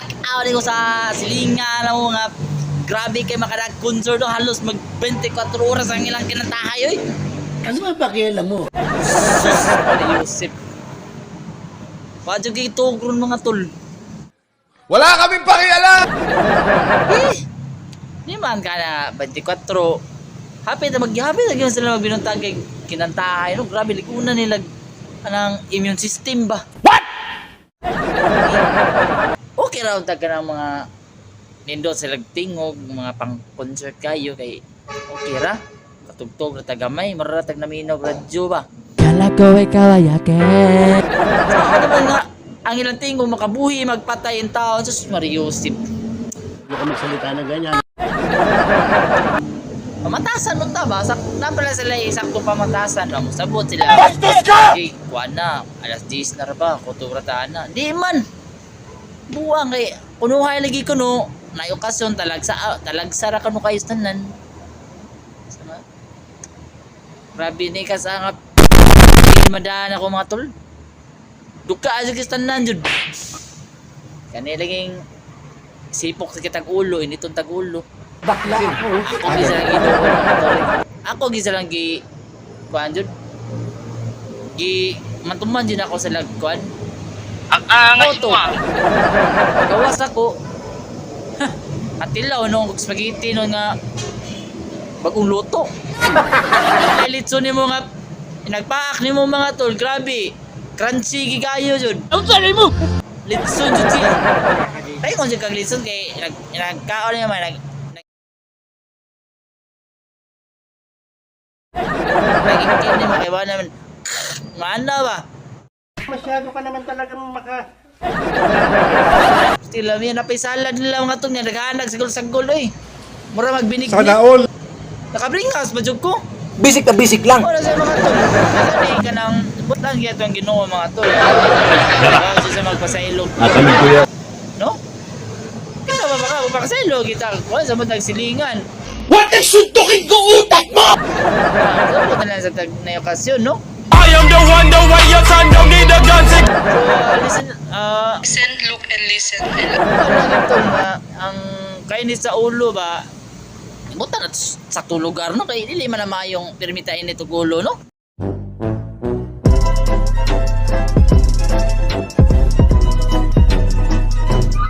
Shout out ko sa silingan mo nga grabe kay makadag concert no, halos mag 24 oras ang ilang kinantahay oy. Ano ba pakialam mo? Sus, Maria Joseph. Wadyo kay ron mga tol. Wala kaming pakialam! Eh, di man ka na 24. Happy na mag happy na gyud sila magbinuntag kay kinantahay no. Grabe liguna nila anang immune system ba. What? Okay raw tag ka ng mga nindot sila tingog, mga pang concert kayo kay okay ra. Katugtog ra tagamay, maratag naminaw radyo ba. Kala ko ikaw ay akin. Sa ako naman nga, ang ilang tingog makabuhi, magpatay ang tao. Sus, Mariusip. Ano ka magsalita ng ganyan? Pamatasan mo ta ba? Sak na pala sila eh, sakto pamatasan ba? Musabot sila. Bastos ka! Okay, kuha na. Alas 10 na ra ba? Kutura ta na. Di man! Buwang kay kunuhay lagi ko no. Na okasyon talagsa ah, talagsa ra kanu kayo tanan. Sama. Grabe ni ka sa nga madaan ako mga tol. Duka sa tanan jud. Kani laging sipok sa kitag ulo, initong tag ulo. Bakla ako. Ako gisa lang giduol mga tol. Ako gisa lang gi kuan jud. Gi mantuman jud ako sa lagkuan. Ang angas Auto. mo ah. Gawas ako. Katilaw no og spaghetti no nga bagong luto. Ay litson nimo nga nagpaak nimo mga tol, grabe. Crunchy gigayo jud. Unsa nimo? Litson jud siya. Ay kung jud kag litson kay nag nagkaon niya man nag nag nimo kay wala naman maana ba? Masyado ka naman talagang maka... Still, may napay salad nila mga tol nga naghahanag sagol-sagol oy. Mura magbinig. Sana all! Nakabringas ba jud ko? Basic na basic lang. Wala sa mga tol. Kasi ka nang but lang gyud ang Ginoo mga tol. Wala siya sa magpasailog. Asan yung kuya? No? Kita ba baka magpasailog kita kuan sa matag silingan. What the suntukin ko utak mo? Sabot na lang sa tag na okasyon, no? I am the one, the way your son don't need a gun to So, listen, Listen, look and listen. And wala tol na ang kainit sa ulo ba, buta na sa lugar no kay dili man na maayong permita init og ulo no.